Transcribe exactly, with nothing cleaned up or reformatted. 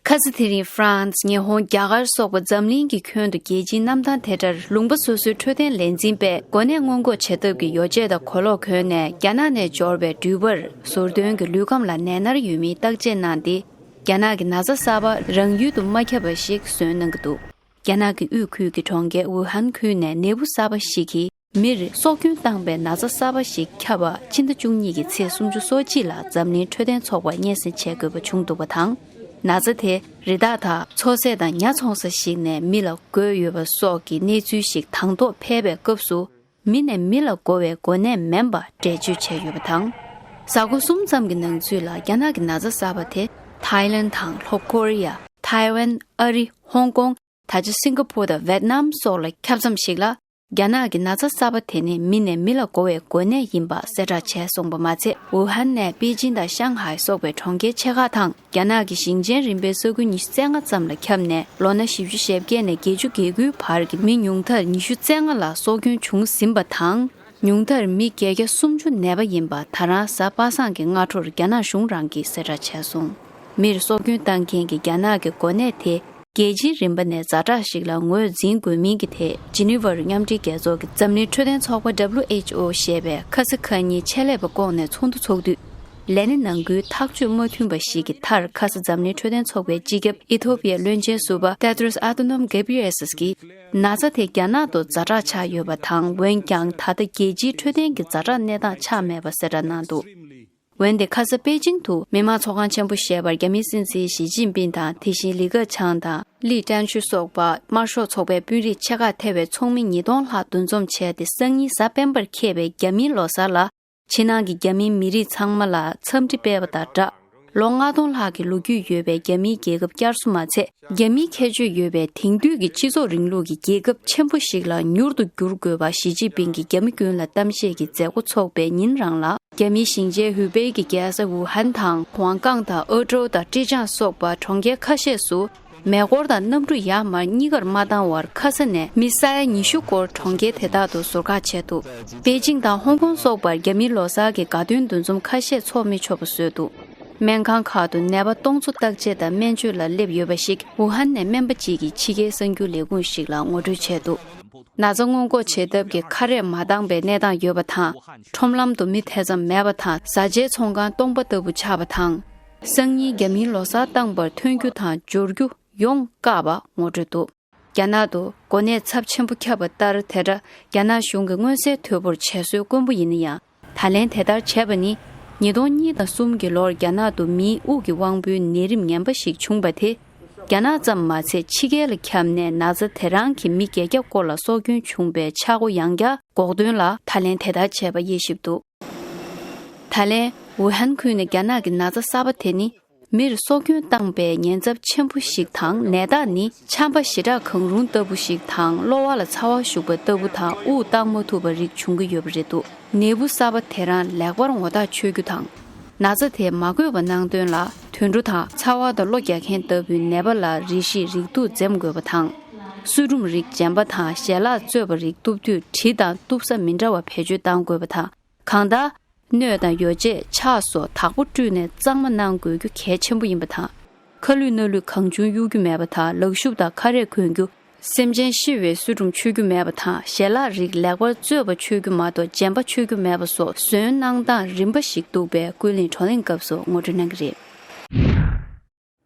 ཁ་སང་དེ་རིང་ཧྥ་རན་སི། ཉི་ཧོང་། རྒྱ་གར་སོགས་པ་འཛམ་གླིང་གི་ཁྱོན་དུ་རྒྱལ་སྤྱིའི་གནམ་ཐང་དེ་འདྲར་ལུང་པ་སོ་སོའི་འཕྲོད་བསྟེན་ལས་འཛིན་པས་གོ་གནས་སྔོན་འགོག་བྱ་ཐབས་ཀྱི་ཡོ་བྱད་དང་གོས་ལོག་གྱོན་ནས་རྒྱ་ནག་ནས་འབྱོར་བའི་འགྲུལ་པར་ཟུར་འདོན་གྱི་ལུས་ཁམས་ལ་ནད་མནར་ཡོད་མིན་བརྟག་དཔྱད་གནང་སྟེ། རྒྱ་ནག་གི་ན་ཚ་གསར་པ་རང་ཡུལ་དུ་མ་ཁྱབ་པ་ཞིག་བཟོས་གནང་གི་འདུག་རྒྱ་ནག་གི་དབུས་ཁུལ་གྱི་གྲོང་ཁྱེར་ཝུ་ཧན་ཁུལ་ནས་ནད་འབུ་གསར་པ་ཞིག་གིས། མིར་སྲོག་སྐྱོན་བཏང་པའི་ན་ཚ་གསར་པ་ཞིག་ཁྱབ་པ་ཕྱི་ཟླ་བཅུ་གཉིས་ཀྱི་ཚེས་སུམ་ཅུ་སོ་གཅིག་ལ་འཛམ་གླིང་འཕྲོད་བསྟེན་ཚོགས་པར་སྙན་སེང་བྱེད་དགོས་པ་བྱུང་འདུག་པ་དང་། ན་ཚ་དེ་རི་དྭགས་དང་མཚོ་ཟས་དང་ཉ་འཚོང་ས་ཞིག་ནས་མི་ལ་འགོས་ཡོད་པ་སོགས་ཀྱི་གནས་ཚུལ་ཞིག་དང་ཐོག་ཕེབས་པའི་སྐབས་སུ། མི་ནས་མི་ལ་འགོ་བའི་འགོས་ནད་མིན་པ་འགྲེལ་བརྗོད་བྱས་ཡོད་པ་དང་། གཟའ་འཁོར་གསུམ་ཙམ་གྱི་ནང་ཚུད་ལ་རྒྱ་ནག་གི་ན་ཚ་གསར་པ་དེ་ཐའི་ལན་དང་ལྷོ་ཀོ་རི་ཡ། ཐའེ་ཝན། ཨ་རི། ཧོང་ཀོང་། ད་ཆ་སིང་ག་ཕོར་དང་ཝེད་ནམ་སོགས་ལ་ཁྱབ་མཚམས་ཤིག་ལ། རྒྱ་ནག་གི་ན་ཚ་གསར་པ་དེ་ནི་མི་ནས་མི་ལ་འགོ་བའི་འགོས་ནད་ཡིན་པ་གསལ་བསྒྲགས་བྱས་སོང་བ་མ་ཚད། ཝུ་ཧན་ནས་པེ་ཅིང་དང་ཤང་ཧའེ་སོགས་པའི་གྲོང་ཁྱེར་ཆེ་ཁག་དང་རྒྱ་ནག་གི་ཞིང་ཆེན་རིམ་པའི་ས་ཁུལ་ཉི་ཤུ་རྩ་ལྔ་ཙམ་ལ་ཁྱབ་ནས། ལོ་ན་བཞི་བཅུ་ཞེ་བརྒྱད་ནས་བརྒྱད་ཅུ་གྱ་དགུའི་བར་གྱི་མི་ཉུང་མཐར་ཉི་ཤུ་རྩ་ལྔ་ལ་སྲོག་སྐྱོན་བྱུང་ཟིན་པ་དང་། ཉུང་མཐར་མི་བརྒྱད་བརྒྱ་སུམ་ཅུ་ནད་པ་ཡིན་པ་ད་རང་གཟའ་པ་སངས་ཀྱི་སྔ་དྲོར་རྒྱ་ནག་གཞུང་རང་གིས་གསལ་བསྒྲགས་བྱས་སོང་། མིར་སྲོག་སྐྱོན་བཏང་མཁན་གྱི་རྒྱ་ནག་གི་འགོས་ནད་དེ། རྒྱལ་སྤྱིའི་རིམ་པ་ནས་ཛ་དྲག་ཞིག་ལ་ངོས་འཛིན་དགོས་མིན་གྱི་ཐད། ཇི་ནི་ཝར་མཉམ་འབྲེལ་རྒྱལ་ཚོགས་ཀྱི་འཛམ་གླིང་འཕྲོད་བསྟེན་ཚོགས་པ། W H O ཞེས་པས་ཁ་སང་ཁ་ཉིན་ཆེད་ལས་པ་བསྐོངས་ནས་ཚོགས་འདུ་འཚོགས་དུས། ལས་སྣེ་ནང་ཁུལ་ཐག་གཅོད་མ་མཐུན་པ་ཞིག་གི་མཐར། ཁ་སང་འཛམ་གླིང་འཕྲོད་བསྟེན་ཚོགས་པའི་སྤྱི་ཁྱབ་ཨི་ཐོ་པི་ཡའི་བློན་ཆེན་ཟུར་པ་ཏེ་ཏྲོས་ཨ་ཏོ་ནོམ་གེབ་རི་ཡེ་སིས་ཀྱིས། ན་ཚ་དེ་རྒྱ་ནག་ཏུ་ཛ་དྲག་ཆགས་ཡོད་པ་དང་། འོན་ཀྱང་ད་ལྟ་རྒྱལ་སྤྱིའི་འཕྲོད་བསྟེན་གྱི་ཛ་དྲག་གནས་སྟངས་ཆགས་མེད་པ་གསལ་བསྒྲགས་གནང་འདུག་འོན་ཏེ། ཁ་སང་པེ་ཅིང་དུ་མི་དམངས་ཚོགས་ཁང་ཆེན་པོ་ཞེས་པར་རྒྱ་མིའི་སྲིད་འཛིན་ཞི་ཅིན་ཕིང་དང་། དེ་བཞིན་ལི་ཁེ་ཆང་དང་། ལི་ཀྲན་ཆུ་སོགས་པ་དམར་ཤོག་ཚོགས་པའི་དཔོན་རིགས་ཆེ་ཁག་ཐེ་བའི་ཚོགས་མི་ཉིས་སྟོང་ལྷག་འདུ་འཛོམས་བྱས་ཏེ། སང་ཉིན་གཟའ་སྤེན་པར་འཁེལ་བའི་རྒྱ་མིའི་ལོ་གསར་ལ། ཕྱི་ནང་གི་རྒྱ་མིའི་མི་རིགས་ཚང་མ་ལ་འཚམས་འདྲི་སྤེལ་བ་དང་སྦྲགས། ལོ་ལྔ་སྟོང་ལྷག་གི་ལོ་རྒྱུས་ཡོད་པའི་རྒྱ་མིའི་རྒྱལ་ཁབ་བསྐྱར་གསོ་མ་ཚད། རྒྱ་མིའི་ཁྱད་ཆོས་ཡོད་པའི་དེང་དུས་ཀྱི་སྤྱི་ཚོགས་རིང་ལུགས་ཀྱི་རྒྱལ་ཁབ་ཆེན་པོ་ཞིག་ལ་མྱུར་དུ་འགྱུར་དགོས་པ། ཞི་ཅིན་ཕིང་གིས་རྒྱ་མི་ཀུན་ལ་གཏམ་བཤད་ཀྱི་མཛད་སྒོ་འཚོགས་པའི་ཉིན་རང་ལ། རྒྱ་མིའི་ཞིང་ཆེན་ཧུའུ་པེ་གི་རྒྱལ་ས་ཝུ་ཧན་དང་། ཝང་ཀང་དང་། ཨོ་ཀྲོའུ་དང་། ཀྲེ་ཅང་སོགས་པ་གྲོང་ཁྱེར་ཁ་ཤས་སུ། མེ་འཁོར་དང་གནམ་གྲུ་ཡར་མར་གཉིས་ཀར་མ་བཏང་བར། ཁ་ས་ནས་མི་ས་ཡ་ཉི་ཤུ་སྐོར་གྲོང་ཁྱེར་དེ་དག་ཏུ་ཟུར་བཀག་བྱས་འདུག་པེ་ཅིང་དང་ཧོང་ཀོང་སོགས་པར་རྒྱ་མིའི་ལོ་གསར་གྱི་དགའ་སྟོན་འདུ་འཛོམས་ཁ་ཤས་འཚོགས་མི་ཆོག་པ་བཟོས་འདུག་སྨན་ཁང་ཁག་ཏུ་ནད་པ་སྟོང་ཚོ་བརྟག་དཔྱད་དང་སྨན་བཅོས་ལ་སླེབས་ཡོད་པ་ཞིག་ཝུ་ཧན་ནས་སྨན་པ་གཅིག་གིས་ཕྱི་རྒྱལ་གསར་འགྱུར་ལས་ཁུངས་ཤིག་ལ་ངོ་སྤྲོད་བྱས་འདུག་ན་ཚ་སྔོན་འགོག་བྱེད་ཐབས་ཀྱི་ཁ་རས་མ་བཏང་པའི་གནས་སྟངས་ཡོད་པ་དང་། ཁྲོམ་ལམ་དུ་མི་དེ་ཙམ་མེད་པ་དང་། བཟའ་བཅའི་ཚོང་ཁང་སྟོང་པ་ལྟ་བུ་ཆགས་པ་དང་། སང་ཉིན་རྒྱ་མིའི་ལོ་གསར་བཏང་པར་ཐོན་རྒྱུ་དང་འབྱོར་རྒྱུ་ཡོང་བཀག་པ་ངོ་སྤྲོད་འདུག་རྒྱ་ནག་ཏུ་འགོས་ནད་ཚབས་ཆེན་པོ་ཁྱབ་པ་ལྟར། དེ་སྒྲ་རྒྱ་ནག་གཞུང་གིས་མངོན་གསལ་དོད་པོར་བྱས་སྲོལ་དཀོན་པོ་ཡིན་ན་ཡང་། ད་ལན་དེ་ལྟར་བྱས་པ་ནི། ཉིས་སྟོང་གཉིས་དང་གསུམ་གྱི་ལོར་རྒྱ་ནག་ཏུ་མིའི་དབུགས་ཀྱི་དབང་པོའི་ནད་རིམས་ངན་པ་ཞིག་བྱུང་བ་དེ། རྒྱ་ནག་ཙམ་མ་ཚད་ཕྱི་རྒྱལ་ལ་ཁྱབ་ནས་ན་ཚ་དེ་རང་གིས་མི་བརྒྱད་བརྒྱ་སྐོར་ལ་སྲོག་སྐྱོན་བྱུང་བའི་ཆག་སྒོ་ཡང་བསྐྱར་འགོག་དོན་ལ། ད་ལན་དེ་ལྟར་བྱས་པ་དབྱེ་ཞིབ་འདུག་ད་ལན་ཝུ་ཧན་ཁུལ་ནས་རྒྱ་ནག་གི་ན་ཚ་གསར་པ་དེ་ནི། མིར་སྲོག་སྐྱོན་བཏང་པའི་ཉེན་ཚབས་ཆེན་པོ་ཞིག་དང་། ནད་རྟགས་ནི་ཆམ་པ་ཞེ་དྲག་གང་རུང་ལྟ་བུ་ཞིག་དང་། གློ་བ་ལ་ཚ་བ་ཞུགས་པ་ལྟ་བུ་དང་། དབུགས་བཏང་མ་ཐུབ་པ་རིགས་བྱུང་གི་ཡོད་པ་རེད་འདུག་ནད་འབུ་གསར་པ་དེ་རང་ལེགས་པར་ངོ་ཐག་ཆོད་རྒྱུ་དང་། ན་ཚ་དེ་མ་འགོས་པ་གནང་དོན་ལ། དུད་འགྲོ་དང་ཚ་བ་དང་གློ་རྒྱག་མཁན་ལྟ་བུའི་ནད་པ་ལ་རིལ་གཞིས་རིགས་དུག་འཛེམ་དགོས་པ་དང་། སུལ་ཁྲོམ་རིགས་རྗེན་པ་དང་ཞལ་ལག་བཙོས་པ་རིགས་གཏུབ་དུས་གྲི་དང་གཏུབ་ས་མི་འདྲ་བ་བེད་སྤྱོད་གཏང་དགོས་པ་དང་། གང་ལྟར། སྣོད་དང་ཡོ་བྱད། ཕྱག་སོགས་དག་པོ་བཀྲུས་ནས་གཙང་མ་གནང་དགོས་རྒྱུ་གལ་ཆེན་པོ་ཡིན་པ་དང་། ཁ་ལུད་སྣ་ལུད་གང་བྱུང་གཡུག་རྒྱུ་མེད་པ་དང་། ལག་ཤུབས་དང་ཁ་རས་གོན་རྒྱུ། སེམས་ཅན་ཤི་བའི་སུལ་ཁྲོམ་མཆོད་རྒྱུ་མེད་པ་དང་། ཞལ་ལག་རིགས་ལེགས་པར་བཙོས་པ་མཆོད་རྒྱུ་མ་གཏོགས་རྗེན་པ་མཆོད་རྒྱུ་མེད་པ་སོགས་ཟོན་གནང་སྟངས་རིམ་པ་ཞིག་འདུག་པས། ཀུན་གླེང་བགྲོ་གླེང་སྐབས་སུ་ངོ་སྤྲོད་གནང་གི་རེད།